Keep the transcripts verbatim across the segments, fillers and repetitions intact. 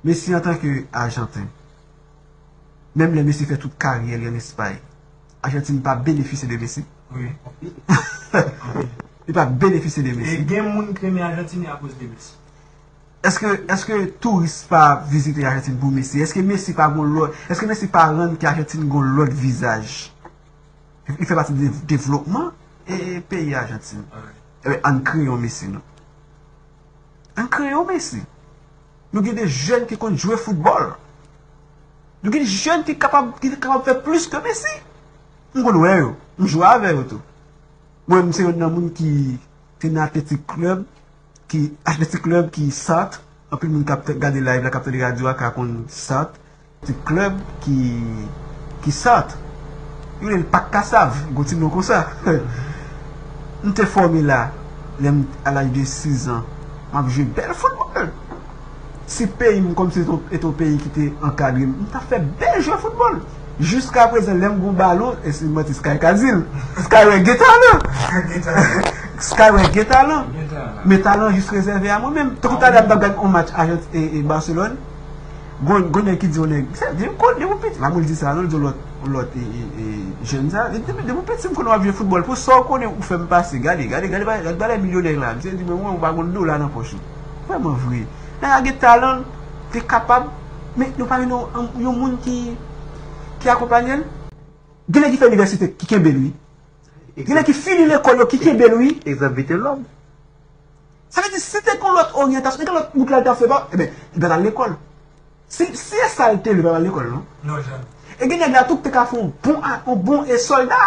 Messi antanke Ajanten, menm lè Messi fè tout karyè li ann Espay, Ajantin pa benefisye de Messi. Wi. Li pa benefisye de Messi. E gen moun ki renmen Ajantin akoz de Messi. Èske, èske touris pa vizite Ajantin pou Messi? Èske Messi pa gon lòt, èske Messi pa rann ke Ajantin gon lòt vizaj? Li fè pati de devlopman e peyi Ajantin. Ebyen, ann kreye yon Messi, non. Ann kreye yon Messi. Nou gen de jèn ki konn jwe foutbòl. Nou gen de jèn ki kapab, ki kapab fè plis ke Messi. M konn wè yo. M jwe avè yo tou. Mwen, m se youn nan moun ki te nan Athletic Club, ki Athletic Club ki Sarthe. Anpil moun k ap t-, gade live la, k ap tande radyo a ka konn Sarthe. Athletic Club ki, ki Sarthe. Yo rele l Pak Kasav, gon ti non konsa. M te fòme la, lè m, a laj de sis an, m ap jwe bèl foutbòl. Si peyi m kòmsi se te yon, te yon peyi ki te ankadre m, m t ap fè bèl jwe foutbòl. Jiska prezan, lè m gon balon, e se manti Sky ka di l. Sky wè gen talan. Sky wè gen talan. Men talan jis rezève a mwen menm. Tankou talè a m t ap gade yon match Ajant-, e, e Barcelone. Gon, gon nèg ki di yon nèg, se, depi m konn, depi m piti, pa pou l di sa non, l di yon lòt, yon lòt, e, e, e, jèn sa. Depi, depi m piti, m konn w ap jwe foutbòl. Pou sa w konnen ou fè m pase. Gade, gade, gade, gade, gade milyonè la. Misye di, men mwen, ou pa gon dola nan pòch ou. Vrèman vre. Nèg la gen talan, li kapab, men nou pa gen yon, yon moun ki, ki akonpanye l. Gen nèg ki fè inivèsite, ki kenbe l, wi. Gen nèg ki fini lekòl yo, ki kenbe l, wi. Egzanp, Vitelhomme. Sa vle di, si te kon lòt oryantasyon, e kon lòt wout la l t ap fè, pa, ebyen, li pa t al lekòl. Si, si e sa l te vle, pa t al lekòl, non. Non, janm. E gen nèg la tou ki te ka fè yon bon, a- yon bon, e, sòlda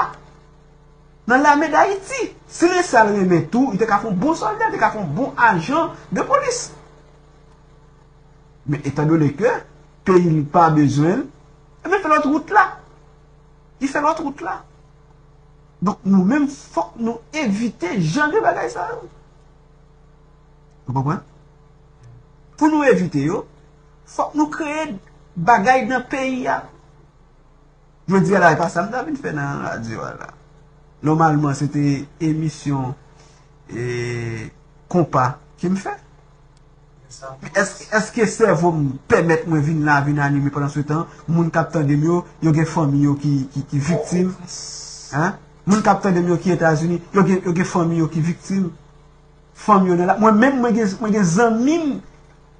nan lame d Ayiti. Si l e sa l renmen tou, li te ka fè yon bon sòlda, li te ka fè yon bon ajan de polis. Men etandone ke peyi l pa bezwen l, ebyen, fè lòt wout la. Li fè lòt wout la. Donk, nou menm, fòk nou evite jan de bagay sa yo. Ou konprann? Pou nou evite yo, fòk nou kreye bagay nan peyi a. Jodi a la, e pa sa m ta vin fè nan radyo a la. Nòmalman, se te emisyon, e, konpa ke m fè. Men èske, èske sèvo m pèmèt mwen vin la, vin anime pandan se tan, moun k ap tande m yo, yo gen fanmi yo ki, ki, ki viktim? Hein? Moun k ap tande m yo ki Etazini, yo gen, yo gen fanmi yo ki viktim. Fanmi yo nan la. Mwen menm, mwen gen, mwen gen zanmi m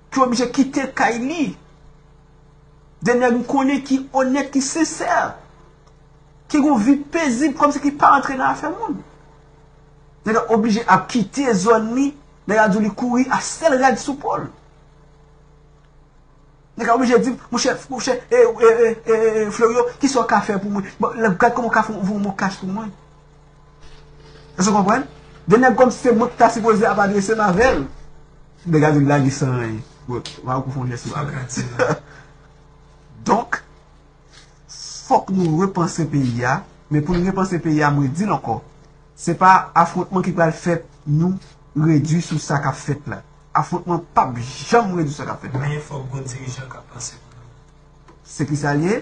ki oblije kite kay li. De nèg m konnen ki onèt, ki sensè, ki gon vi pezib, kòmsi ki pa antre nan afè moun. Nèg la oblije ap kite zòn li, nèg la di w li kouri a sèl rad sou po l. Nèg la oblije di m, monchè, monchè, e, e, e, e, e, Fleuryo, kisa w ka fè pou mwen? Bon, lè, gad kòman w ka fè yon, yon kach pou mwen. Èske w konprann? De nèg kòmsi se mwen ki ta sipoze ap adrese m avè l. Nèg la di l lage san anyen. Bon, m a kou fè yon jès sou avè l. Donk, fòk nou repanse peyi a, men pou n repanse peyi a, mwen di l ankò, se pa afwontman ki pral fè nou redui sou sa k ap fèt la. Afwontman p ap janm redui sa k ap fèt la. Men fòk gon dirijan k ap panse pou nou. Se ki sa l ye?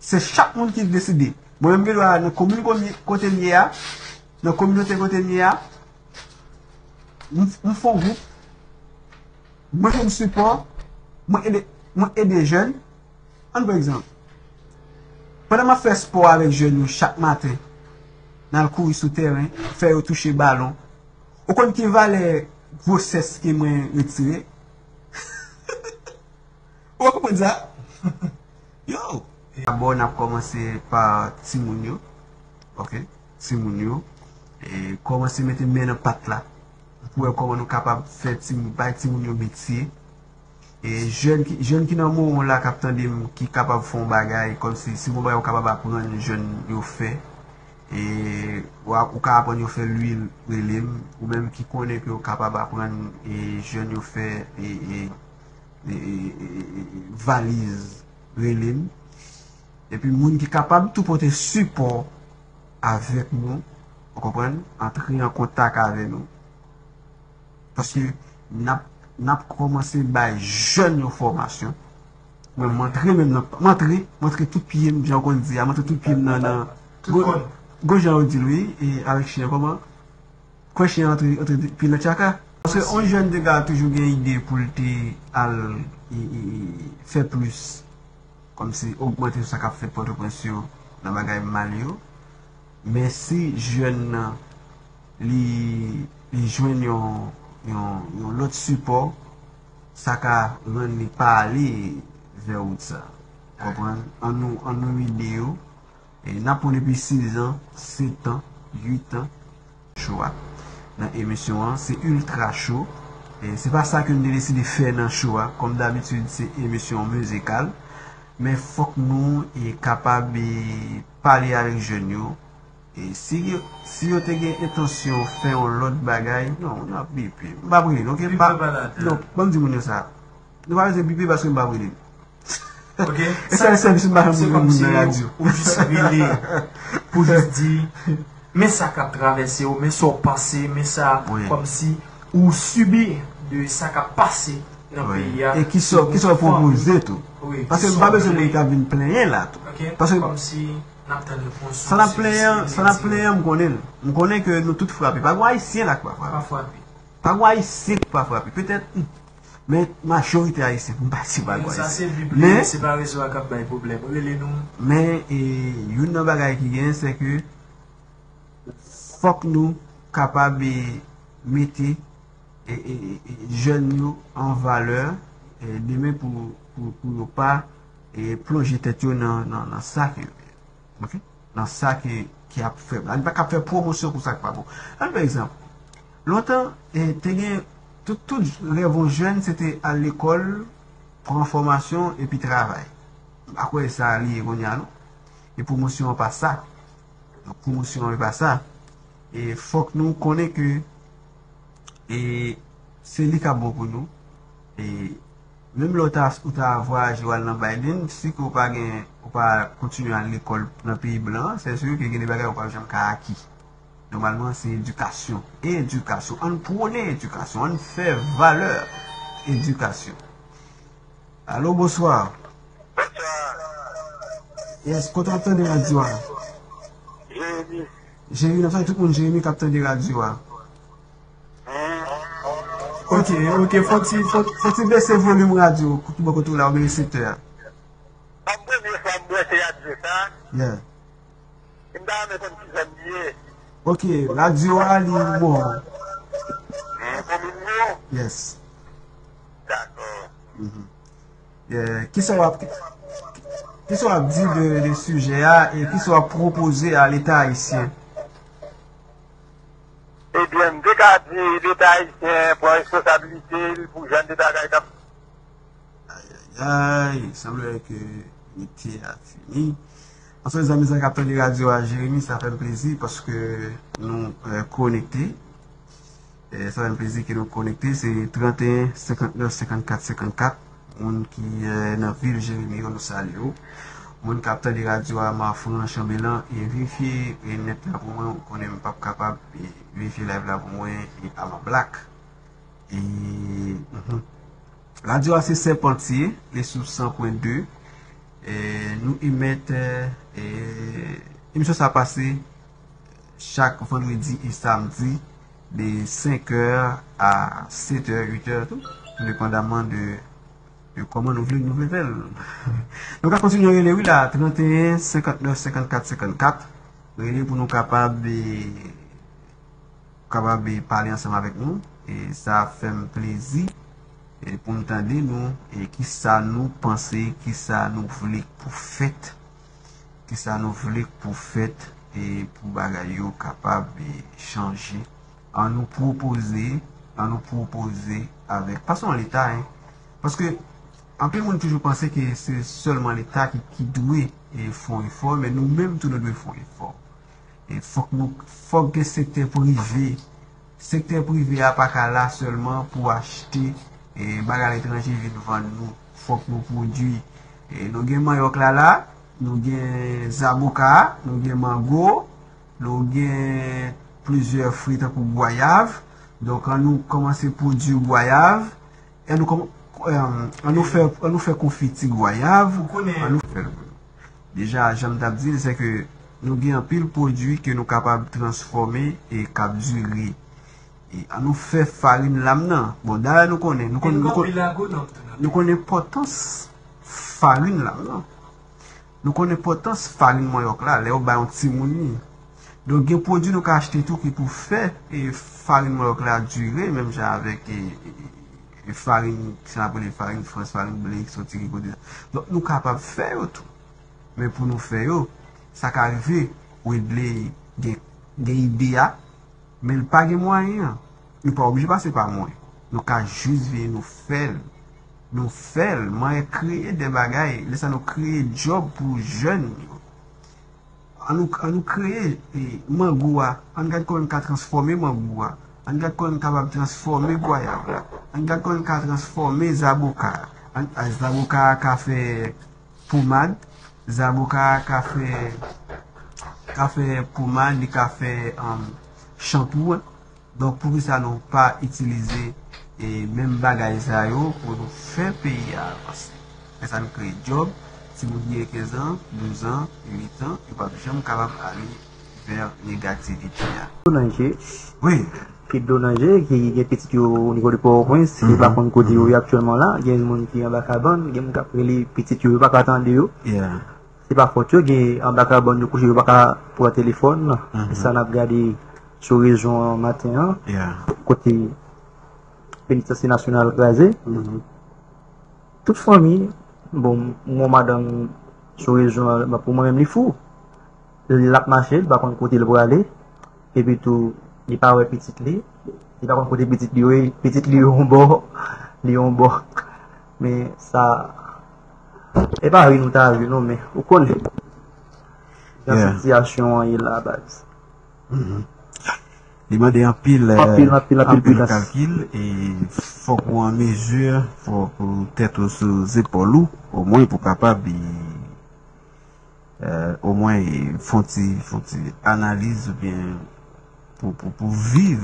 Se chak moun ki deside. Mwen menm gen dwa nan komin kote m ye a, nan kominote kote m ye a, m, m fè yon gwoup, mwen fè yon sipò, mwen ede, mwen ede jèn. Ann pran egzanp. Pandan m ap fè spò avèk jèn yo chak maten, n al kouri sou tèren, fè yo touche balon, ou konn ki valè gwosès ke mwen retire? Ou konprann sa? Yo! Dabò, n ap kòmanse pa timoun yo. Oke? Timoun yo. E kòmanse mete men nan pat la. Pou wè kòman nou kapab fè timoun, bay timoun yo metye. E jèn ki, jèn ki nan Mowon la k ap tande m, ki kapab fè yon bagay, kòmsi, si gon bagay ou kapab aprann jèn yo fè, e w a, ou ka aprann yo fè lwil, rele m, ou menm ki konnen ke w kapab aprann, e jèn yo fè, e, e, e, e, e, e, e, valiz, rele m. Epi moun ki kapab tou pote sipò avèk nou, ou konprann, antre an kontak avè nou. Paske n ap, n ap kòmanse bay jèn yo fòmasyon. Mwen, m antre menm nan, m antre, m antre tout pye m, jan w konn di a, m antre tout pye m nan, nan, gon jan yo di l, wi, e avèk chen an, kòman? Kwè chen an antre, antre pye l nan tchaka. Paske yon jèn de ga toujou gen ide pou l te al e, e, e, fè plis, kòmsi ogmante sou sa k ap fèt Pòtoprens yo nan bagay mal yo. Men si jèn nan li, li jwenn yon, yon, yon lòt sipò, sa ka rann li pa ale vè wout sa. Konprann? An nou, an nou ede yo. E n ap pran depi sizan, setan, uitan, cho a. Nan emisyon an, se ultra cho. E se pa sa ke n te deside fè nan cho a. Kòm dabitid, se emisyon mizikal. Men fòk nou e kapab e pale avèk jèn yo. E si yo, si yo te gen entansyon fè yon lòt bagay, non, n ap bipe. M p ap rele, oke? M pa, non, ban m di moun yo sa. Nou pa bezwen bipe paske m p ap rele. Oke? E sa, sèvis m pa janm rele moun nan radyo. Ou jis rele pou jis di, men sa k ap travèse w, men sa w pase, men sa, kòmsi ou sibi de sa k ap pase nan peyi a. E ki sa, ki sa w pwopoze tou? Paske m pa bezwen moun k ap vin plenyen la tou. Paske kòmsi n ap tann repons ou. Sa n ap plenyen an, sa n ap plenyen an, m konnen l. M konnen ke nou tout frape. Pa gen Ayisyen la k pa frape. Pa gen Ayisyen k pa frape. Petèt, men majorite Ayisyen, pou m pa di pa gen Ayisyen. Men, se pa rezo a k ap bay pwoblèm. Rele nou. Men, e, youn nan bagay ki gen, se ke fòk nou kapab, e, mete, e, e, e, e, jèn yo an valè, e, demen pou, pou, pou yo pa, e, plonje tèt yo nan, nan, nan sa ke, oke? Nan sa ke, ki ap fè, k ap fè pwomosyon pou sa k pa bon. Ann pran egzanp, lontan, e, te gen, tout, tout rèv yon jèn, se te al lekòl, pran fòmasyon, epi travay. M pa kwè sa li ye kounye a, non. E pwomosyon an pa sa. Donk, pwomosyon an pa sa. E fòk nou konnen ke, e, se li k ap bon pou nou. E menm lè w ta, ou ta vwayaje w al nan Biden, si ke w pa gen, ou pa kontinye al lekòl nan peyi blan an, se si ke gen de bagay ou pa janm ka aki. Nòmalman, se edikasyon. Edikasyon. Ann pwone edikasyon. Ann fè valè edikasyon. Alo, bonswa. Bonswa. Yes, kote w ap tande radyo a? Jeremi. Jeremi, n ap salye tout moun Jeremi k ap tande radyo a. Hmm. Ok, ok, fò ti, fò, fò ti bese volim radyo ki bò kote w la oubyen reseptè a. Ban m premye fwa m branche radyo sa. Yeah. M ta renmen konn ki zòn li ye. Ok, radyo a li Mòn. Hmm, komin Mòn? Yes. Dakò. Mhm. Yeah, kisa w ap, kisa w ap di de, de sijè a e kisa w ap pwopoze a Leta ayisyen? Ebyen, m te ka di Leta ayisyen pran responsablite l pou jan de bagay k ap Ayayay, sanble ke mete a fini. Answè, zanmi sa k ap tande radyo a, Jeremi, sa fè m plezi paske nou, eh, konekte. Eh, sa fè m plezi ke nou konekte. Se trannteyen, senkantnèf, senkannkat, senkannkat. Moun ki, eh, nan vil Jeremi yo, nou salye w. Moun k ap tande radyo a, Mafran, Chanbelan, e verifye, e nèt la pou mwen, ou konnen m p ap kapab, e verifye live la pou mwen, e Ama Black. E, mhm. Radyo a se Sèpantye, li sou san pwen de. E, nou emèt, e, emisyon sa pase chak vandredi e samdi de senk è a sèt è, uit è tou, endepandaman de, de kòman nou vle, nou vle fè l. Nou ka kontinye rele, wi, la, trannteyen, senkantnèf, senkannkat, senkannkat. Rele pou nou kapab, e, kapab, e, pale ansanm avèk nou. E sa fè m plezi, e, pou m tande nou, e kisa nou panse, kisa nou vle pou fèt, kisa nou vle pou fèt, e pou bagay yo kapab, e, chanje. An nou pwopoze, an nou pwopoze avèk, pa sèlman Leta, en. Paske anpil moun toujou panse ke se sèlman Leta ki, ki dwe, e, fè yon efò, men nou menm tou nou dwe fè yon efò. E fòk nou, fòk gen sektè prive. Sektè prive a pa ka la sèlman pou achte, e, bagay aletranje vin vann nou. Fòk nou pwodui. E, nou gen manyòk la la, nou gen zaboka, nou gen mango, nou gen plizyè fwi tankou gwayav. Donk, an nou kòmanse pwodui gwayav. An nou kòm-, eh, an nou fè, an nou fè konfiti gwayav. Ou konnen. An nou fè l. Deja, jan m t ap di l, se ke nou gen anpil pwodui ke nou kapab transfòme e k ap dire. E, ann nou fè farin lam nan. Bon, dayè nou konnen, nou konnen, nou konnen, nou konnen enpòtans farin lam nan. Nou konnen enpòtans farin manyòk la, lè yo bay yon timoun li. Donk, gen pwodui nou ka achte tou ki pou fè, e, farin manyòk la dire, menm jan avèk, e, e, e, farin, sa n ap rele farin frans, farin ble ki soti ki kote sa. Donk, nou kapab fè yo tou. Men pou nou fè yo, sa ka rive, Wedley gen, gen ide a, men l pa gen mwayen an. Nou pa oblije pase pa mwen. Nou ka jis vini, nou fè l. Nou fè l. Mwen kreye de bagay. Lè sa nou kreye djòb pou jèn yo. Ann nou, ann nou kreye, e, mango a. Ann gad kòman n ka transfòme mango a. Ann gad kòman n kapab transfòme gwayav la. Ann gad kòman n ka transfòme zaboka a. Ann, a, zaboka a ka fè pomad, zaboka a ka fè, ka fè pomad, li ka fè, um, chanpou. Donk, poukisa nou pa itilize, e, menm bagay sa yo pou nou fè peyi a avanse? Fè sa nou kreye djòb, timoun ki gen kenz an, douz an, uit an, yo p ap janm kapab ale vè negativite a. Wi. Ki dlo nan je, ki gen pitit yo o nivo de Pòtoprens, yo pa konn kote yo ye aktyèlman la, gen moun ki anba kabann, gen moun k ap rele pitit yo, yo pa ka tande yo. Se pa fòt yo, gen anba kabann yo kouche, yo pa ka pran telefòn. Se sa n ap gade sou rezo an maten an, kote penitansye nasyonal kraze. Tout fanmi, bon, m wè madanm sou rezo an, pou mwen menm li fou. L ap mache, l pa konn kote l prale. Epi tou, li pa wè pitit li. Li pa konn kote pitit li yo ye. Pitit li yo yon bò, li yon bò. Men sa, e pa ri nou ta ri non, men ou konnen jan sitiyasyon an ye la, baz. Li mande anpil, anpil, anpil, anpil anpil kalkil, e fòk ou an mezi, fòk ou tèt ou sou zepòl ou, omwen pou kapab, e, omwen, e, fè yon ti, fè yon ti analiz oubyen pou, pou, pou viv,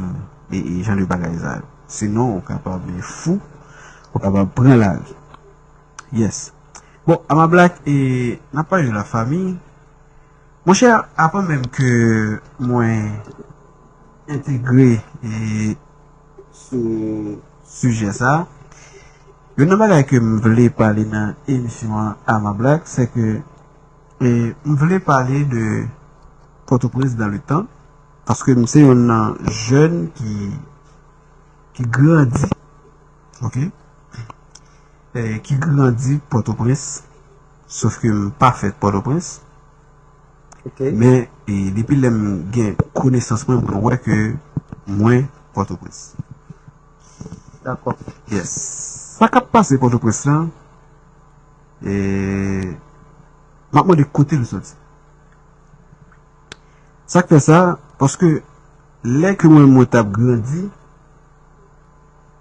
e, e jan de bagay sa yo. Sinon, ou kapab, e, fou, ou kapab pran lari. Yes. Bon, Ama Black, e, n ap pale de lafanmi. Monchè, avan menm ke mwen entegre, e, sou sijè sa, youn nan bagay ke m vle pale nan emisyon an, Ama Black, se ke, e, m vle pale de Pòtoprens dans le temps, paske m se youn nan jèn ki, ki grandi, oke? E, ki grandi Pòtoprens, sof ke m pa fèt Pòtoprens. Men, e, depi lè m gen konesans mwen, mwen wè ke mwen Pòtoprens. Dakò. Yes. Sa k ap pase Pòtoprens lan, e, m ap mande kote l soti. Sa k fè sa, paske lè ke mwen, mwen t ap grandi,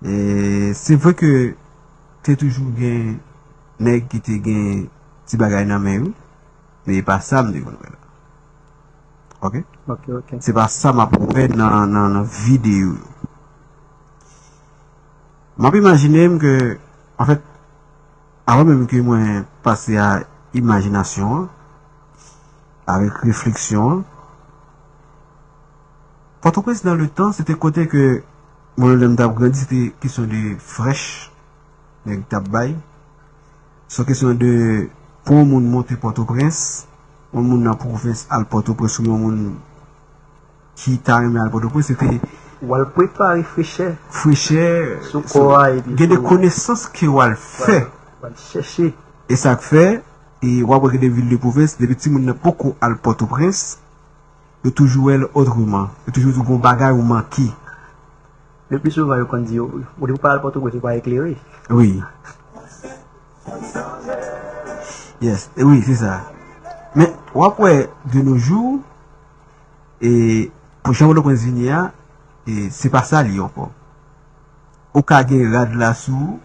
e, se vre ke te toujou gen nèg ki te gen ti bagay nan men yo, men e pa sa m te konn wè la. Oke? Oke, oke. Se pa sa m ap wè nan, nan, nan videyo yo. M ap imajine m ke, anfèt, avan menm ke mwen pase a imajinasyon an, avèk refleksyon an, Pòtoprens dans le temps, se te kote ke, mwen, lè m t ap grandi, se te kesyon de frèch, nèg t ap bay. Se yon kesyon de, pou yon moun monte Pòtoprens, yon moun nan pwovens al Pòtoprens, oubyen yon moun ki ta renmen al Pòtoprens, se te w al prepare frechè, frechè sou kò a, epi gen de konesans ke w al fè, w al chèche. E sa k fè, e w ap wè gen de vil de pwovens, depi timoun nan poko al Pòtoprens, yo toujou wè l otreman. Yo toujou di w gon bagay ou manke. Le pli souvan, yo konn di yo, ou depi w pa al Pòtoprens, ou pa eklere. Wi. Yes, e wi, se sa. Men, w ap wè, de nos jours, e, pou jan Pòtoprens vini a, e, se pa sa l ye ankò. Ou ka gen rad la sou ou,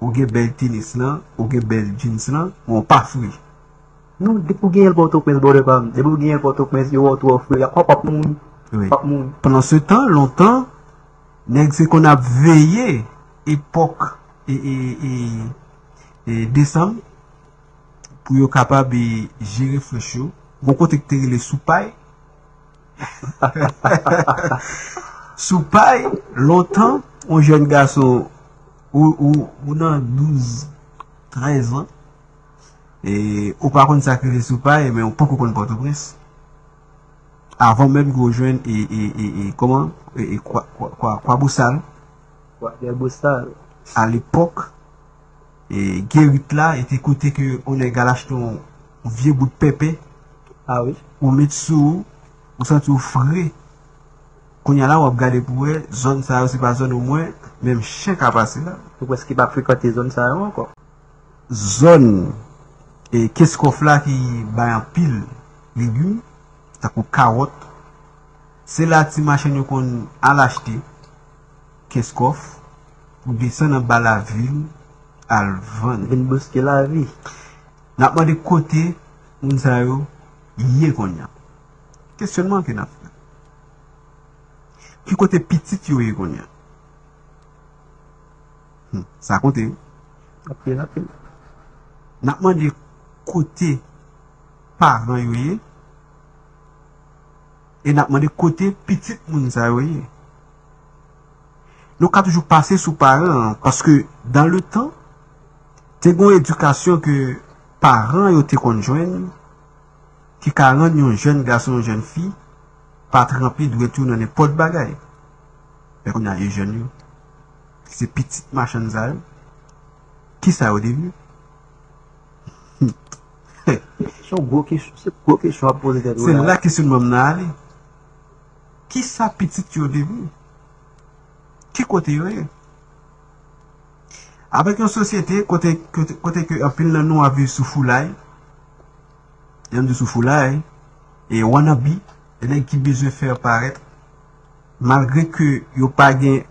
ou gen bèl tenis lan, ou gen bèl jeans lan, men w pa fre. Non, depi w genyen l Pòtoprens, brother pa m, depi w genyen l Pòtoprens, yo wè w twò fre, w ap, w ap mouri. Wi. W ap mouri. Pandan se tan, lontan, nèg se konn ap veye epòk e, e, e, e desanm pou yo kapab, e, jere frèch yo. Gon kote ki te rele Soupay. Sou pay, lontan, yon jèn gason, ou, ou, ou nan douz, trèz an, e ou pa konn sa k rele sou pay, men ou poko konn Pòtoprens. Avan menm ke w jwenn, e, e, e, e, kòman? E, e, Kwa, Kwa, Kwa, Kwa Bosal. Kwa Bosal. Alepòk, e, Gerit la, e te kote ke yon nèg al achte yon, yon vye bout pèpè. Ah wi. Ou met sou ou, ou santi w fre. Kounye a la, w ap gade pou wè, zòn sa yo, se pa zòn omwen, menm chen ka pase la. Ou prèske pa frekante zòn sa yo ankò. Zòn, e, Kenskòf la ki bay anpil legim, tankou kawòt. Se la ti machann yo konn al achte Kenskòf pou desann anba lavil al vann. Vin bouske lavi. N ap mande kote moun sa yo ye kounye a. Kesyonman ke n ap fè. Ki kote pitit yo ye kounye a? Hmm, sa konte wi. Anpil, anpil. N ap mande kote paran yo ye, e n ap mande kote pitit moun sa yo ye. Nou ka toujou pase sou paran an, paske dan le tan, te gen yon edikasyon ke paran yo te konn jwenn, ki ka rann yon jèn gason, yon jèn fi, pa tranpe dwèt yo nan nenpòt bagay. Men kounye a, e jèn yo, se pitit machann sa yo, kisa yo devni? Se yon gwo kesyon, se gwo kesyon w ap poze tèt ou la. Se la kesyonman m nan ale. Kisa pitit yo devni? Ki kote yo ye? Avèk yon sosyete kote, kote, kote ke anpil nan nou ap viv sou foulay, lè m di sou foulay, e wannabe, e nèg ki bezwen fè parèt, malgre ke yo pa gen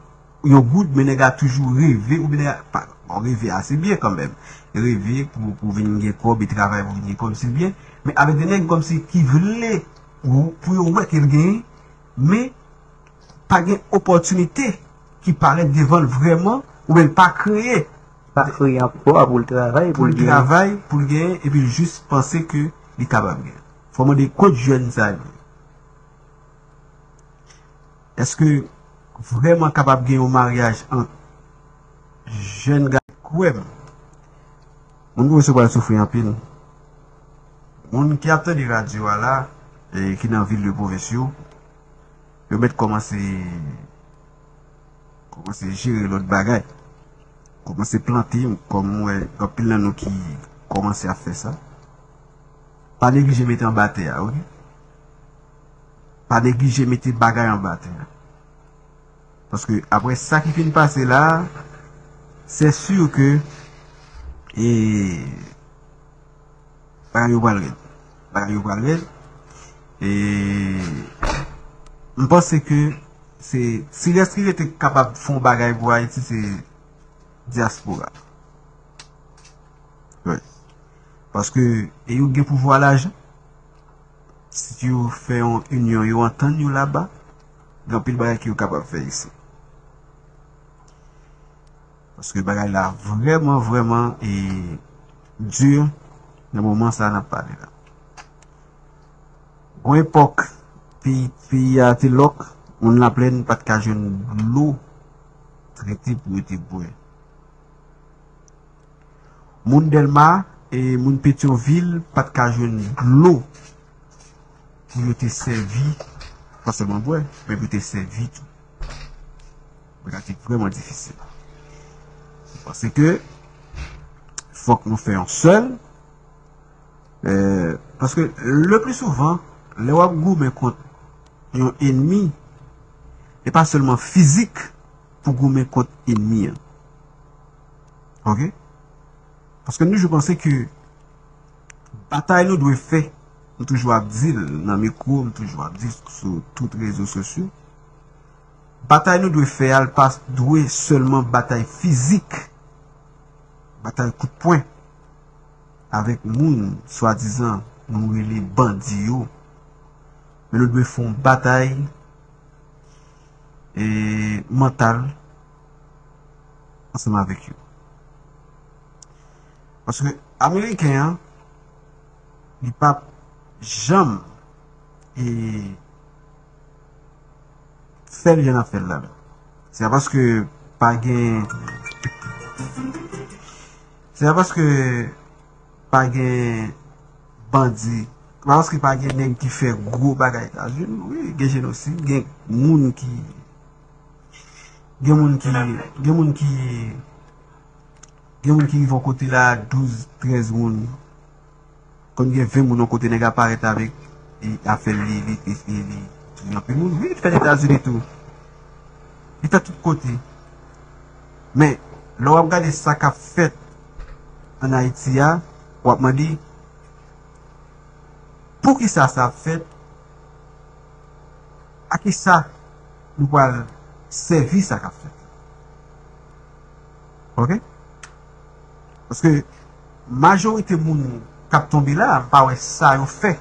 yon goud, men nèg la toujou reve, oubyen nèg la, pa, bon, reve a se byen kanmenm. Reve pou, pou vin gen kòb, e travay pou vin gen kòb, se byen. Men avèk de nèg kòmsi ki vle pou, pou yo wè ke l genyen, men pa gen opòtinite ki parèt devan l vrèman, oubyen l pa kreye. Pa kreye anplwa pou l travay, pou l genyen. Pou l travay, pou l genyen, epi l jis panse ke li kapab genyen. Fò mande kot jèn sa yo ye. Èske vrèman kapab gen yon maryaj ant jèn gason? Kwè m, moun pwovens yo pral soufri anpil. Moun ki ap tande radyo a la, e ki nan vil de pwovens yo, yo mèt kòmanse, kòmanse jere lòt bagay. Kòmanse plante, kòm m wè anpil nan nou ki kòmanse ap fè sa. Pa neglije mete anba tè a, oke? Pa neglije mete bagay anba tè a. Paske apre sa ki fin pase la, se si ke, e, bagay yo pral rèd. Bagay yo pral rèd. E m panse ke se, si rès ki rete kapab fè yon bagay pou Ayiti, se dyaspora. Wi. Paske, e yo gen pouvwa lajan. Si yo fè yon inyon, yo antann yo laba, gen anpil bagay ke yo kapab fè isi. Paske bagay la vrèman, vrèman, e, di nan moman sa n ap pale la. Gon epòk, peyi, peyi a te lòk, moun Laplèn pa t ka jwenn dlo trete pou yo te bwè. Moun Dèlma e moun Petyonvil pa t ka jwenn dlo pou yo te sèvi, pa sèlman bwè, men pou yo te sèvi tou. Bagay te vrèman difisil. Paske fòk nou fè yon sèl, e, paske le pli souvan, lè w ap goumen kont yon enmi, e pa sèlman fizik pou goumen kont enmi an. Oke? Paske m toujou panse ke batay nou dwe fè, m toujou ap di l nan mikwo, m toujou ap di l sou tout rezo sosyo, batay nou dwe fè a, l pa dwe sèlman batay fizik, batay kout pwen avèk moun swadizan nou rele bandi yo, men nou dwe fè yon batay, e, mantal ansanm avèk yo. Paske Ameriken an, li p ap janm, e, Tèl jan n ap fè l la. Se pa paske pa gen, se pa paske pa gen bandi, pa paske pa gen nèg ki fè gwo bagay Etazini. Wi, gen jenosid, gen moun ki, gen moun ki, gen moun ki, gen moun ki rive yon kote la, douz, trèz moun. Konn gen ven moun yon kote, nèg la parèt avèk e, afè l, li, li, li, li, li touye anpil moun. Wi, li fèt Etazini tou. Li fèt tout kote. Men, lè w ap gade sa k ap fèt ann Ayiti a, w ap mande, poukisa sa ap fèt? A kisa nou pral sèvi sa k ap fèt? Oke? Paske majorite moun k ap tonbe la, m pa wè sa yo fè.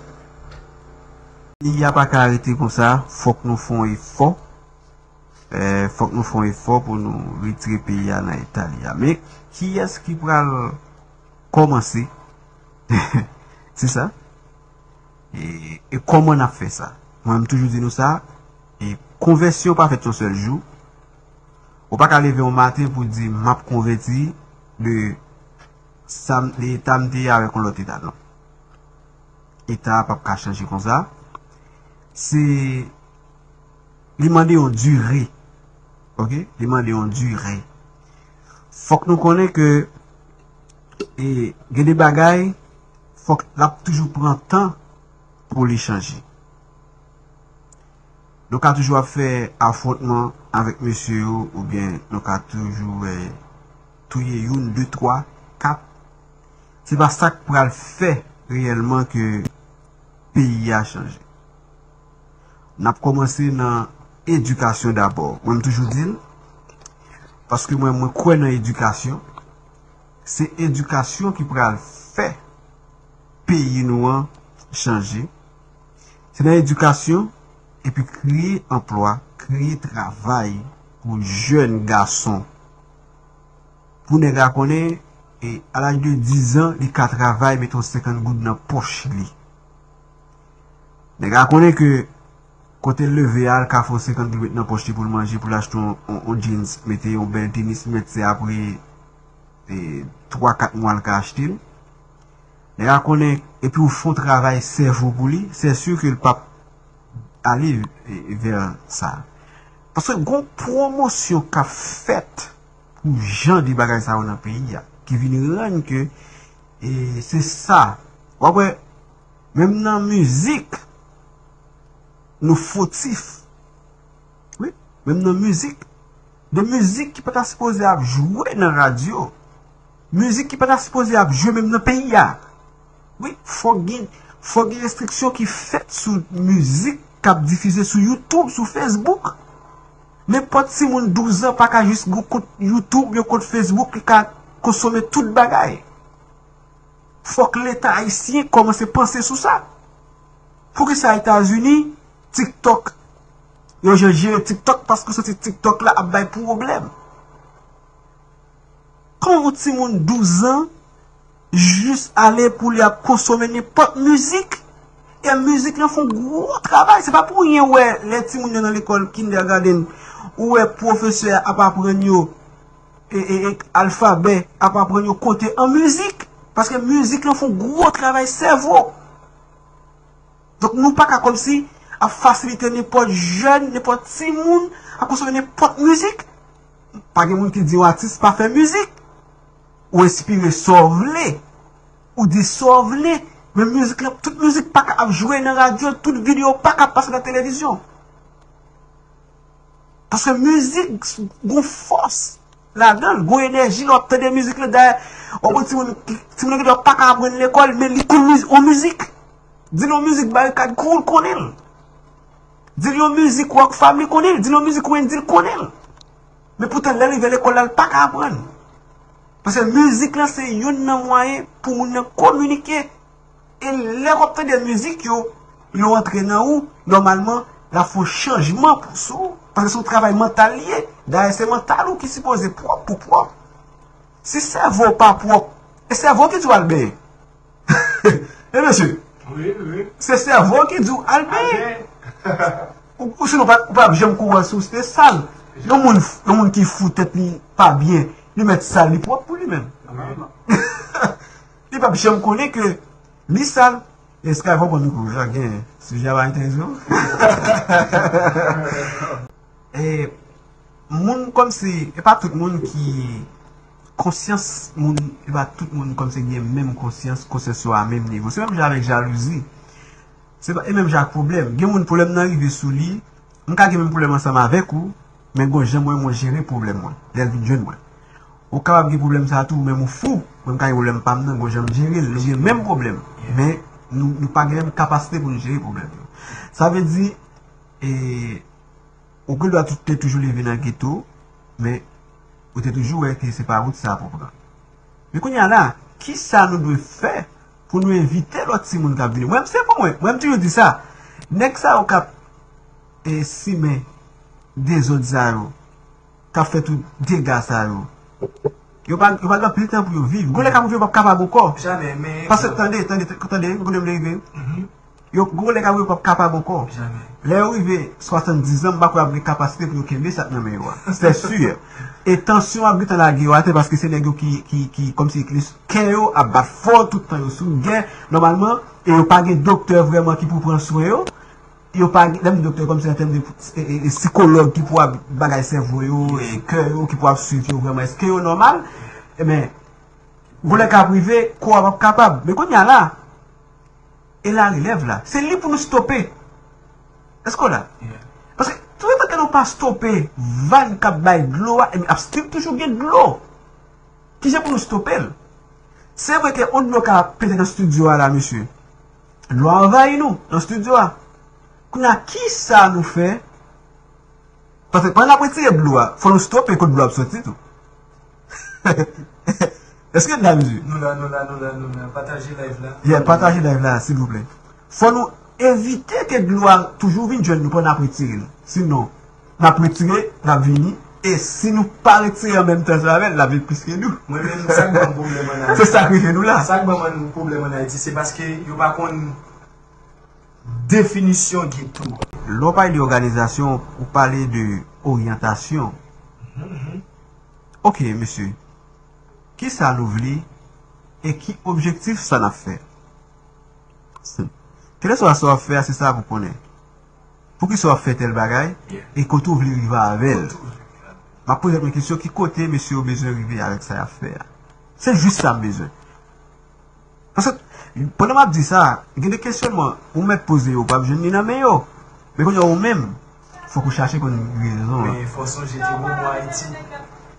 Peyi a pa ka rete konsa, fòk nou fè yon efò. Eh, fòk nou fè yon efò pou nou retire peyi a nan eta li a. Men, kiyès ki pral kòmanse? Se sa. E, e kòman n ap fè sa? Mwen, m toujou di nou sa, e konvèsyon pa fèt yon sèl jou. Ou pa ka leve yon maten pou di, "M ap konvèti, de sa m, de eta m te ye avèk yon lòt eta." Non. Eta a p ap ka chanje konsa. Se, li mande yon dire. Oke? Li mande yon dire. Fòk nou konnen ke, e, gen de bagay, fòk l ap toujou pran tan pou li chanje. Nou ka toujou ap fè afwontman avèk mesye yo, oubyen nou ka toujou, eh, touye youn, de, twa, kat. Se pa sa k pral fè reyèlman ke peyi a chanje. N ap kòmanse nan edikasyon dabò. Mwen, m toujou di l, paske mwen, mwen kwè nan edikasyon. Se edikasyon ki pral fè peyi nou an chanje. Se nan edikasyon, epi kreye anplwa, kreye travay pou jèn gason. Pou nèg la konnen, e, a laj de diz an, li ka travay, mete yon senkant goud nan pòch li. Nèg la konnen ke kote l leve a, l ka fè yon senkant goud met nan pòch li pou l manje, pou l achte yon, yon, yon jeans, mete yon bèl tenis, mèt se apre, e, twa, kat mwa l ka achte l. Nèg la konnen, epi w fè yon travay sèvo pou li, se si ke l p ap ale, e, vè sa. Paske gon pwomosyon k ap fèt pou jan de bagay sa yo nan peyi a, ki vin rann ke, e, se sa. W ap wè, menm nan mizik, nou fotif. Wi, menm nan mizik. De mizik ki pa ta sipoze ap jwe nan radyo. Mizik ki pa ta sipoze ap jwe menm nan peyi a. Wi, fòk gen, fòk gen restriksyon ki fèt sou mizik k ap difize sou YouTube, sou Facebook. Nenpòt timoun douz an pa ka jis gon kont YouTube, yon kont Facebook, li ka konsome tout bagay. Fòk Leta ayisyen kòmanse panse sou sa. Poukisa Etazini, TikTok, yo jan jere TikTok? Paske w santi TikTok la ap bay pwoblèm. Kòman yon timoun douz an jis ale pou li ap konsome nenpòt mizik? E mizik lan fè yon gwo travay. Se pa pou ryen w wè lè timoun yo nan lekòl kindergarten, ou wè pwofesè a ap aprann yo e, e, e, alfabè, ap aprann yo konte an mizik. Paske mizik lan fè yon gwo travay sèvo. Donk, nou pa ka kòmsi ap fasilite nenpòt jèn, nenpòt timoun ap konsome nenpòt mizik. Pa gen moun ki di yon atis pa fè mizik. Ou enspire sa w vle. Ou di sa w vle. Men mizik lan, tout mizik pa ka ap jwe nan radyo, tout videyo pa ka ap pase nan televizyon. Paske mizik gon fòs ladan l, gon enèji lè w ap tande mizik lan. Dayè, w ap wè timoun, timoun nan gen dwa pa ka aprann lekòl, men li konn miz-, on mizik. Di l yon mizik Barikad Crew, l konnen l. Di l yon mizik Rockfam, li konnen l. Di l yon mizik Wendyy, l konnen l. Men poutan, lè l rive lekòl la, l pa ka aprann. Paske mizik lan se youn nan mwayen pou moun nan kominike. E lè w ap tande mizik yo, yo antre nan ou, nòmalman, l ap fè yon chanjman pou sou ou. Paske se yon travay mantal li ye. Dayè, se mantal ou ki sipoze pwòp pou pwòp. Si sèvo w pa pwòp, e sèvo w ki di w al benyen. E mesye, wi, wi, se sèvo w ki di w al benyen. Al benyen. Ou, ou sinon, ou pa, ou pa janm konnen si w se sal. Yon moun, yon moun ki fou tèt li pa byen, li mèt sal, li pwòp pou li menm. Li p ap janm konnen ke li sal. Esklav, ou konn kou, jan gen sijè a pa enterese w. E, moun kòmsi, e pa tout moun ki konsyans moun, e pa tout moun kòmsi gen menm konsyans, konsyans yo a menm nivo. Se menm jan avèk jalouzi. Se pa, e menm jan ak pwoblèm. Gen moun pwoblèm nan rive sou li, m ka gen menm pwoblèm ansanm avèk ou, men gon jan mwen, mwen jere pwoblèm mwen, lè l vin jwenn mwen. Ou kapab gen pwoblèm sa a tou, ou menm ou fou, mwen m ka gen pwoblèm pa m nan, gon jan m jere l, nou gen menm pwoblèm, men nou, nou pa gen menm kapasite pou nou jere pwoblèm yo. Sa vle di, e, ou gen dwa tou, te toujou leve nan geto, men ou te toujou wè ke se pa wout sa pou pran. Men kounye a la, kisa nou dwe fè pou nou evite lòt timoun k ap vini? Mwen, se pou mwen, mwen, m toujou di sa. Nèg sa yo k ap, e, simen dezòd sa yo, k ap fè tout dega sa yo, yo pa, yo pa gen anpil tan pou yo viv. Gon lè k ap rive, yo p ap kapab ankò. Jamè, men. Paske, tande, tande, tande, kote m vle rive. Yo, gon lè k ap rive, yo p ap kapab ankò. Jamè. Lè yo rive swasanndiz an, m pa kwè y ap gen kapasite pou yo kenbe sa k nan men yo a. Se si. E tansyon ap gentan lage yo atè paske se nèg yo ki, ki, ki, kòmsi, kè yo ap bat fò, tout tan yo sou gè, nòmalman, e yo pa gen doktè vrèman ki pou pran swen yo. Yo pa, lè m di doktè, kòmsi an tèm de, e, e, e sikològ ki pou ap bagay sèvo yo, e kè yo, ki pou ap swiv yo vrèman, èske yo nòmal? Ebyen, gon lè k ap rive, kò a p ap kapab. Men kounye a la, e larelèv la, se li pou nou stope. Èske w la? Paske, toutotan ke nou pa stope vag k ap bay dlo a, ebyen, ap still toujou gen dlo. Kijan pou nou stope l? Se vre ke yon dlo ka pete nan estidyo a la, mesye. Dlo a anvayi nou nan estidyo a. Kounye a, kisa nou fè? Paske pandan n ap retire dlo a, fò nou stope kote dlo a ap soti tou. Èske n la, mesye? Nou la, nou la, nou la, nou la. Pataje live la. Yeah, pataje live la, silvouplè. Fò nou evite ke dlo a toujou vin jwenn nou pandan n ap retire l. Sinon, n ap retire, l ap vini. E si nou pa retire an menm tan ansanm avè l, l ap vin plis ke nou. Mwen menm, sa k ban m pwoblèm ann Ayiti. Se sa k rive nou la. Sa k ban m pwoblèm ann Ayiti, se paske yo pa konn definisyon geto. Lè w pale de òganizasyon, ou pale de oryantasyon. Mhm, mhm. Ok, mesye. Kisa nou vle e ki objektif sa n ap fè? Kèlkeswa sa w ap fè a, se sa pou konnen. Poukisa w ap fè tèl bagay? Yeah. E kote w vle rive avè l? Kote w vle rive avè l? M ap poze mwen kesyon, ki kote mesye yo bezwen rive avèk sa y ap fè a? Se jis sa m bezwen. Paske, pandan m ap di sa, gen de kesyònman, ou mèt poze yo, ou p ap jwenn li nan men yo. Men kounye a ou menm, fòk ou chache konn rezon an. Men fò sonje te bon pou Ayiti.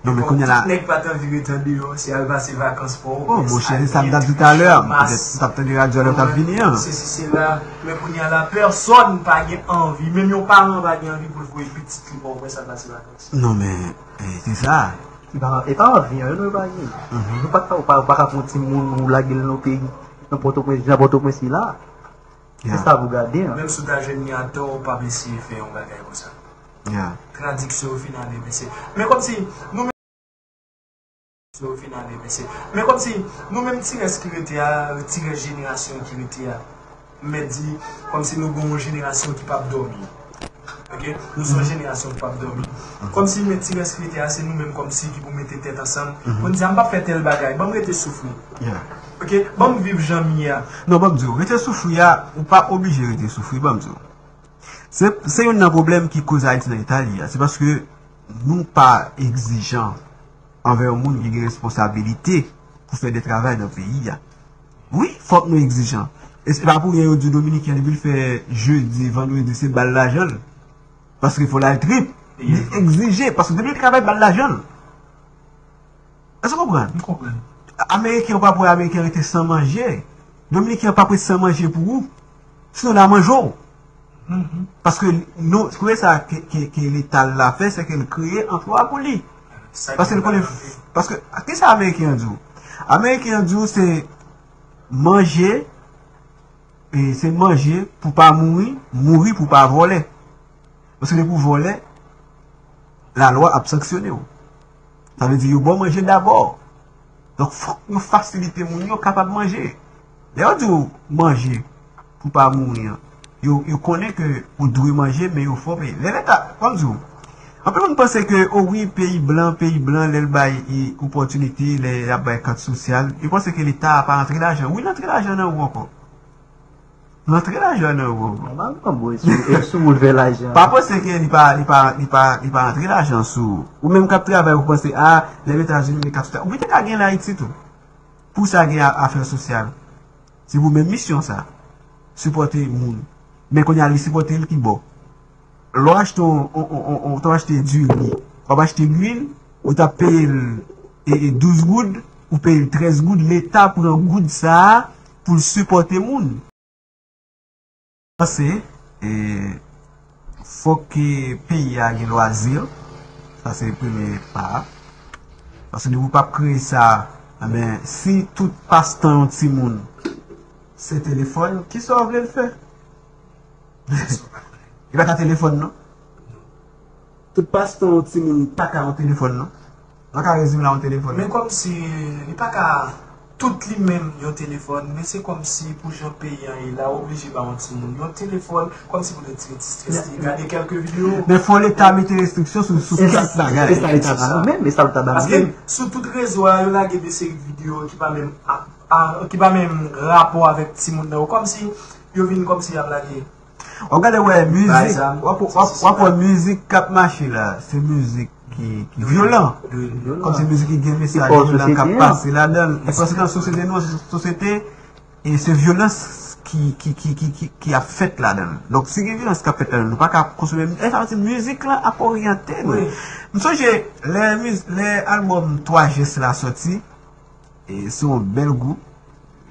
Non, men kounye a la. Tout nèg pa t anvi ret andeyò, se al pase vakans pa w. Oh, monchè, se sa m t ap di talè a. M t ap tande radyo a lè w t ap vini an. Sesi, sela. Men kounye a la, pèsòn pa gen anvi. Menm yon paran pa gen anvi pou l voye pitit li pa w, pou l al pase vakans. Non, men, eh, se sa. E pa, e pa anvi an, non, e pa anyen. Mhm. Nou pa ka, ou pa, ou pa ka pran yon timoun, ou lage l nan peyi, nan Pòtoprens, jan Pòtoprens ye la. Yeah. Se sa pou gade an. Menm si w ta jwenn li atò, ou p ap eseye fè yon bagay konsa. Yeah. Tradiksyon yo fin ale, mesye. Men kòmsi, nou menm, yo fin ale, mesye. Men kòmsi, nou menm ti rès ki rete a, ti rès jenerasyon ki rete a, m mèt di, kòmsi nou gen yon jenerasyon ki p ap dòmi. Ok? Nou se yon jenerasyon ki p ap dòmi. Kòmsi, men ti rès ki rete a, se nou menm kòmsi ki pou mete tèt ansanm. Pou n di, "A, m p ap fè tèl bagay, ban m rete soufri." Yeah. Ok? Ban m viv jan m ye a. Non, ban m di w, rete soufri a, ou pa oblije rete soufri, ban m di w. Se, se youn nan pwoblèm ki koz Ayiti nan eta li a. Se paske nou pa egzijan anvè yon moun ki gen responsabilite pou fè de travay nan peyi a. Wi, fòk nou egzijan. E se pa pou ryen yo di Dominiken, depi l fè jedi, vandredi, se ba l lajan l. Paske fò l al trip. Li egzije, paske depi l travay, ba l lajan l. Èske w konprann? M konprann. Ameriken, ou p ap wè Ameriken rete san manje. Dominiken p ap ret san manje pou ou. Sinon, l a manje w. Mhm. Paske nou, se sa ke, ke, ke Leta la fè, se ke l kreye anplwa pou li. Paske l konnen, paske, kisa Ameriken an di w? Ameriken an di w se manje, e se manje pou pa mouri, mouri pou pa vòlè. Paske depi w vòlè, lalwa ap sanksyone w. Sa vle di yo ba w manje dabò. Donk, fòk yo fasilite moun yo kapab manje. Lè yo di w manje pou pa mouri an, yo, yo konnen ke ou dwe manje, men yo fè w peye. Lè Leta, kòm di w, anpil moun panse ke, o wi, peyi blan, peyi blan, lè l bay e, opòtinite, lè y ap bay kat sosyal, yo panse ke Leta a pa antre lajan. Wi, l antre lajan nan ou ankò. L antre lajan nan ou ankò. Nòmalman, bon, e sou, e sou ou l fè lajan. Pa panse ke li pa, li pa, li pa, li pa antre lajan sou ou. Ou menm k ap travay, ou panse, a, lè Etazini, li ka sou tè. Ou te ka gen l Ayiti tou. Pou sa gen a- afè sosyal. Se pou menm misyon sa. Sipòte moun. Men kounye a, li sipòte l ki bò. Lè w achte yon, yon, yon, yon, yon, w t ap achte diri, w ap achte lwil, ou t ap peye l e, e douz goud, ou peye l trèz goud, Leta pran goud sa a pou l sipòte moun. Panse, e, fòk ke peyi a gen lwazi. Sa se premye pa a. Paske depi w p ap kreye sa, enben, si tout pastan yon timoun se telefòn, kisa w vle l fè? Li pa ka telefòn, non. Tout pastan yon timoun pa ka yon telefòn, non. Nan ka rezime la yon telefòn. Men kòmsi li pa ka tout li menm yon telefòn, men se kòmsi pou jan peyi an ye la, oblije ba yon timoun yon telefòn, kòmsi pou l retire ti strès li, gade kèlke videyo. Men fò Leta mete restriksyon sou, sou kèk bagay. E sa Leta ta renmen, e sa Leta ta renmen. Paske sou tout rezo a, yo lage de seri videyo ki pa menm a, a, ki pa menm rapò avèk timoun nan yo, kòmsi yo vin kòmsi y ap lage W ap gade, wè, mizik, w ap, w ap, w ap wè mizik k ap mache la, se mizik ki, ki vyolan. Kòm se mizik ki gen mesaj vyolan k ap pase ladan l. E paske nan sosyete nou, se sosyete, e se vyolans ki, ki, ki, ki, ki, ki ap fèt ladan l. Donk, si gen vyolans k ap fèt ladan l, nou pa ka konsome, e sa vle di mizik lan ap oryante nou. M sonje, lè miz-, lè albòm Twa Jès la sòti, e se yon bèl gwoup.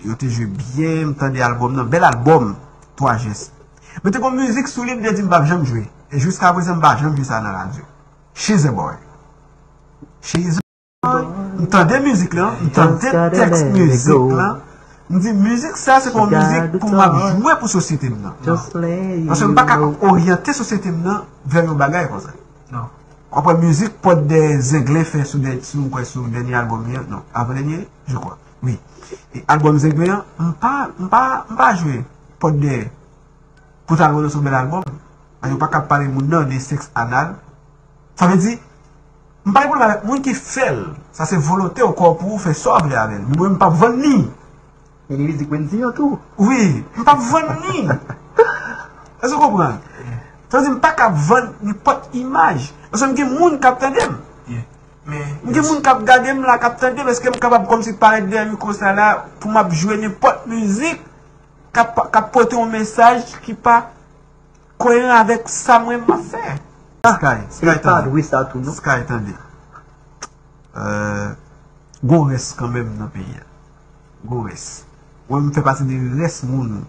Yo te jwe byen, m tande albòm nan, bèl albòm, Twa Jès. Men te gon mizik sou li, m te di m p ap janm jwe. E jiska prezan, m pa janm jwe sa nan radyo. She's a boy. She's a boy. M tande mizik lan, m tande tèks mizik lan. M di, mizik sa, se pa yon mizik pou m ap jwe pou sosyete m nan. Paske m pa ka oryante sosyete m nan vè yon bagay konsa. Non. W ap wè mizik Pòt Dèyè Zenglen fè sou dè-, sou, mwen kwè sou dènye albòm li an, non, avan dènye, je crois. Wi. E albòm Zenglen an, m pa, m pa, m pa jwe Pòt Dèyè. Poutan albòm nan se yon bèl albòm. Yo pa ka pale moun nan de sèks anal. Sa vle di, m pa gen pwoblèm avèk moun ki fè l. Sa se volonte w, kò w pou ou fè sa w vle avè l. Men mwen, m p ap vann li. Gen mizik Wendy an tou. Wi, m p ap vann li. Èske w konprann? Sa vle di m pa ka vann nenpòt imaj. Paske m gen moun k ap tande m. M gen moun k ap gade m la, k ap tande m. Èske m kapab kòmsi parèt dèyè mikwo sa la pou m ap jwe nenpòt mizik k ap, k ap pote yon mesaj ki pa koyeran avèk sa mwen m ap fè? Sky, Sky, tande. Sky, tande. Euh, gon rès kanmenm nan peyi a. Gon rès. Mwen, m fè pati de rès moun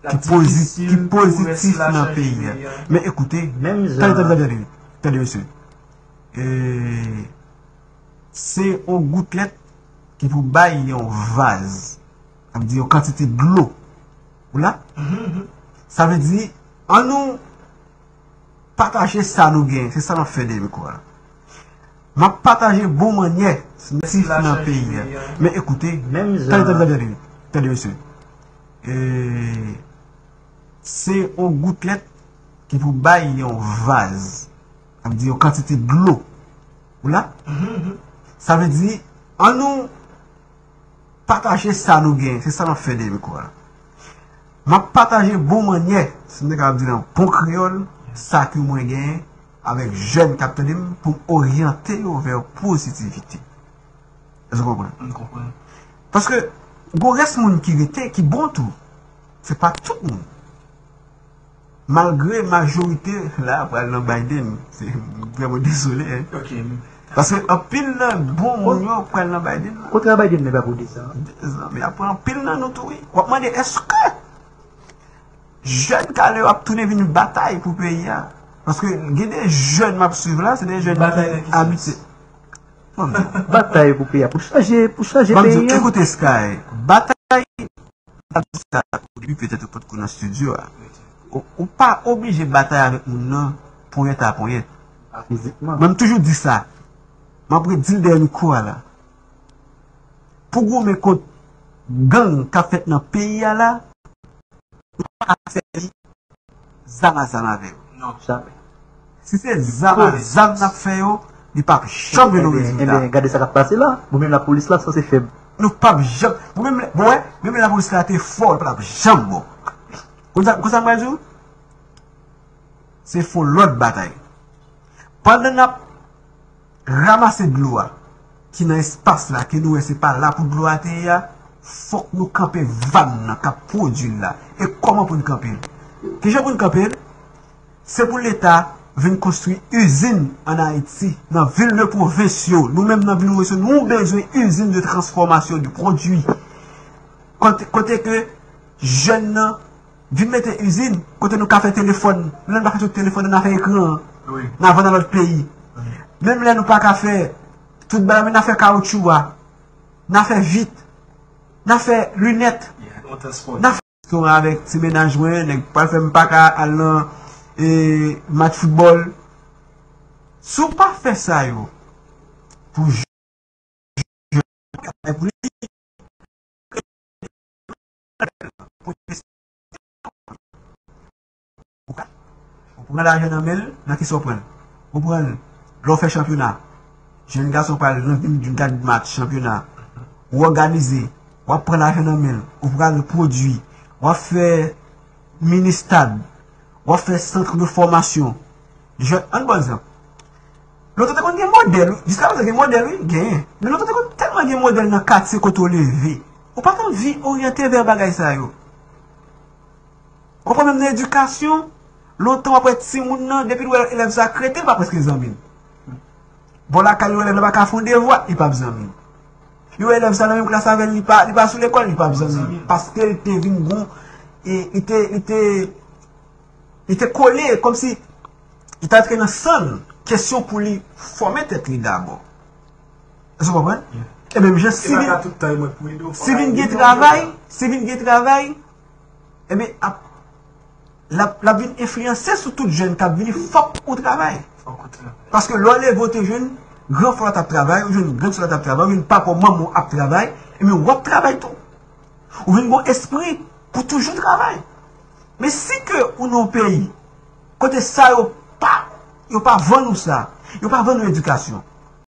ki pozi-, ki pozitif nan peyi a. Men ekoute, tande, tande, tande, tande, mesye. E se yon goutlèt ki pou bay yon vaz. Sa vle di yon kantite dlo. Ou la? Sa vle di, ann nou pataje sa nou gen. Se sa n ap fè dèyè mikwo a. M ap pataje bon mannyè tif nan peyi a. Men ekoute, tande, tande, tande, tande, mesye. E se yon goutlèt ki pou bay yon vaz. Sa vle di yon kantite dlo. Ou la? Sa vle di, ann nou pataje sa nou gen. Se sa n ap fè dèyè mikwo a. M ap pataje bon mannyè, si m te kapab di nan bon kreyòl, sa ke mwen genyen avèk jèn k ap tande m pou m oryante yo vè pozitivite. Èske w konprann? M konprann. Paske gon rès moun ki rete, ki bon tou. Se pa tout moun. Malgre majorite la pral nan Biden, se, m vrèman dezole, en. Paske anpil nan bon moun yo pral nan Biden la. Kontra Biden nan pa pou de zan. De zan, men apre anpil nan nou tou, wi. W ap mande, èske jèn talè yo ap tounen vin batay pou peyi a? Paske gen de jèn m ap swiv la, se de jèn ki abite. Batay pou peyi a, pou chanje, pou chanje peyi a. Ekoute, Sky, batay, m ap di sa o debi, petèt ou potko nan estidyo a. Ou, ou pa oblije batay avèk moun nan ponyèt a ponyèt. Fizikman. Mwen, m toujou di sa. M ap redi l dèyè mikwo a la. Pou goumen kont gang k ap fèt nan peyi a la, nou pa ka sèvi zam a zam avè yo. Non, jamè. Si se zam a zam n ap fè yo, li p ap janm gen yon rezilta. Ebyen, gade sa k ap pase la. Bon, menm lapolis la sanse fèb. Nou p ap janm. Bon, menm, bon, wè, menm lapolis la te fò, li pa t ap janm bon. Konn sa, konn sa m pral di w? Se fon lòt batay. Pandan n ap ranmase dlo a ki nan espas la, ke nou wè se pa la pou dlo a te ye a, fòk nou kanpe vag nan k ap pwodui l la. E kòman pou n kanpe l? Kijan pou n kanpe l? Se pou Leta vin konstwi izin ann Ayiti, nan vil de pwovens yo. Nou menm nan vil nou yo, nou bezwen izin de transfòmasyon de pwodui. Kote, kote ke jèn nan vin mete izin, kote nou ka fè telefòn. Nou menm nou pa fè tout telefòn, nou fè ekran an. Wi. Nou vann nan lòt peyi. Wi. Menm lè nou pa ka fè tout bagay, men nou fè kawoutchou a. Nou fè vit. Nou fè linèt. Yeah, nou transpòte. Nou fè restoran avèk ti mennaj mwen, nèg pral fè m pa ka al nan, e, match foutbòl. Si w pa fè sa yo, pou travay pou li. Ou pran lajan nan men l, nan kisa w pran l? Ou pran l lè w fè chanpyona. Jèn gason pral nan vin gad match chanpyona. Ou òganize, w ap pran lajan nan men l, ou pral pwodui, w ap fè mini stad, w ap fè sant de fòmasyon. Jèn, ann ba w egzanp. Lontan te konn gen modèl, wi. Jiskaprezan gen modèl, wi, genyen. Men lontan te konn tèlman gen modèl nan katye kote w leve. Ou pa t anvi oryante vè bagay sa yo. Ou konprann menm nan edikasyon, lontan w ap wè timoun nan, depi l wè elèv sa krete, l pa prèske zanmi l. Bò lakay yo, elèv la pa ka fè yon devwa, li p ap zanmi l. Yo, elèv sa nan menm klas avè l, li pa, li pa sou lekòl, li p ap zanmi l. Paske l te vin gon, e, li te, li te, li te kole, kòmsi li t antre nan san l, kesyon pou li fòme tèt li dabò. Èske w konprann? Yeah. E menm jan, si vin, si vin gen travay, si vin gen travay, ebyen, ap, l ap, l ap vin enfliyanse sou tout jèn k ap vini, fòk ou travay. Fòk ou travay. Paske lè w leve, w te jwenn gran frè w t ap travay, ou jwenn gran sè w t ap travay, ou jwenn papa w, manman w ap travay, ebyen, w ap travay tou. Ou vin gon espri pou toujou travay. Men si ke ou nan yon peyi kote sa yo pa, yo pa vann ou sa, yo pa vann ou edikasyon,